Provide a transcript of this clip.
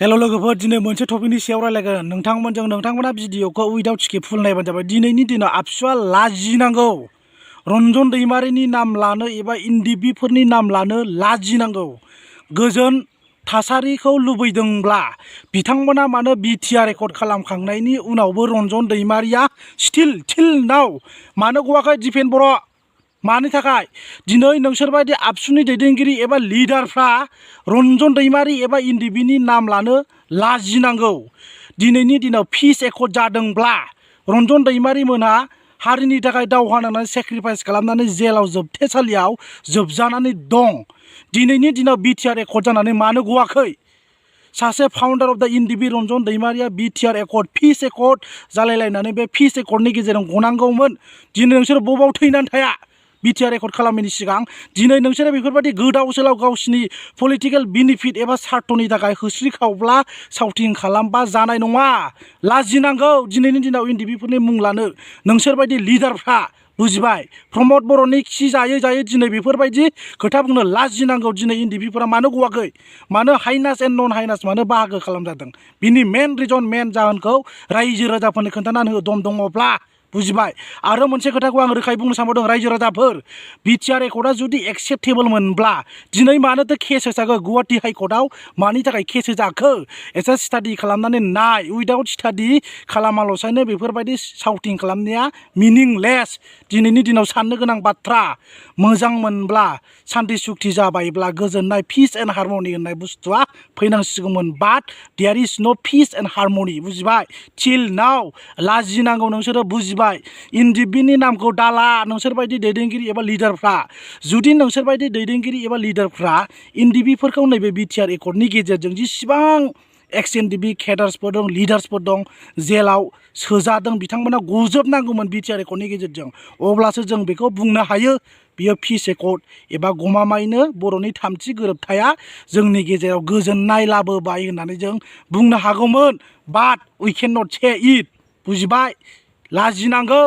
Hello लोगोफोर दिनै मोनसे टपिकनि सायाव रायलायगोन नोंथांमोनजों नोंथांमोना भिडिअखौ उइदाउट स्किप फुल नायबानो जाबाय। दिनैनि दिनाव आबसुआ लाजिनांगौ। रन्जन दैमारिनि नाम लानो एबा एनडिएफबि नाम लानो लाजिनांगौ। गोजोन थासारिखौ लुबैदोंब्ला बिथांमोना मानो बिटिआर रेकर्ड खालामखांनायनि उनावबो रन्जन दैमारिया स्टिल नाव मानो गवाखै दिपेन बर' मानि थाखाय दिनै नोंसोरबायदि आबसुनि दैदेनगिरि एबा लिडारफ्रा रन्जन दैमारि एबा एनडिएफबिनि नाम लानो लाजिनांगौ। दिनैनि दिनाव पिस एकर्ड जादोंब्ला रन्जन दैमारि मोनहा हारिनि थाखाय दावहा नांनानै सेक्रिफाइस खालामनानै जेलाव जोबथेसालियाव जोबजानानै दं। दिनैनि दिनाव बिटिआर एकर्ड जानानै मानो गवाखै? सासे founder of the NDFB Ranjan दैमारिया बिटिआर एकर्ड पिस एकर्ड जालायलायनानै बे पिस एकर्डनि गेजेरजों गनांगौमोन। दिनै नोंसोर बबाव थैनानै थाया बिटिआर रेकर्ड खालामैनि सिगां दिनै नोंसोरो बेफोरबायदि गोदाव सोलाव गावसिनि पलिटिकेल बेनिफिट एबा सार्थनि थाखाय होस्रि खावब्ला सावथिं खालामबा जानाय नङा। लाजिनांगौ दिनैनि दिनाव एनडिएफबिफोरनि मुं लानो नोंसोरबायदि लिडारफ्रा बुजिबाय। प्रमद बर'नि खि जायै जायै दिनै बेफोरबायदि खोथा बुंनो लाजिनांगौ। दिनै एनडिएफबिफोरा मानो गवाखै? मानो हाइनास एन्ड नन हाइनास मानो बाहागो खालामजादों? बिनि मेन रिजन मेन जाहोनखौ रायजो राजाफोरनो खोन्थानानै हो दम दङब्ला बुजिबाय। आरो मोनसे खोथाखौ आं रोखायै बुंनो सानबावदों रायजो राजाफोर, बिटिआर रेकर्डआ जुदि एक्सेप्टेबल मोनब्ला दिनै मानोथो केस होजाखो गुवाहाटी हाइकर्टआव? मानि थाखाय केस होजाखो? एसे स्टाडि खालामनानै नाय। उइदाउट स्टाडि खालामाल'सानो बेफोरबायदि साउटिं खालामनाया मिनिंलेस। दिनैनि दिनाव साननो गोनां बाथ्रा। मोजां मोनब्ला सान्थि सुक्ति जाबायब्ला गोजोननाय पिस एन्ड हारमनि होननाय बुस्थुआ फैनांसिगौमोन। बाट देयार इज नो पिस एन्ड हारमनि। बुजिबाय? टिल नाउ लाजिनांगौ नोंसोरो। बुजिबाय? एनडिएफबिनि नामखौ दाला नोंसोरबायदि दैदेनगिरि एबा लिडारफ्रा। जुदि नोंसोरबायदि दैदेनगिरि एबा लिडारफ्रा एनडिएफबिफोरखौ नैबे बिटिआर रेकर्डनि गेजेरजों जेसेबां XNDFB केडार्सफोर दं, लिडार्सफोर दं, जेलाव सोजादों, बिथांमोना गजोबनांगौमोन बिटिआर रेकर्डनि गेजेरजों। अब्लासो जों बेखौ बुंनो हायो बियो पिस एकर्ड एबा गमामायैनो बर'नि थामथि गोरोबथाया जोंनि गेजेराव गोजोननाय लाबोबाय होननानै जों बुंनो हागौमोन। बाट वी कैन नट से इट। बुजिबाय? लाजिनांगौ।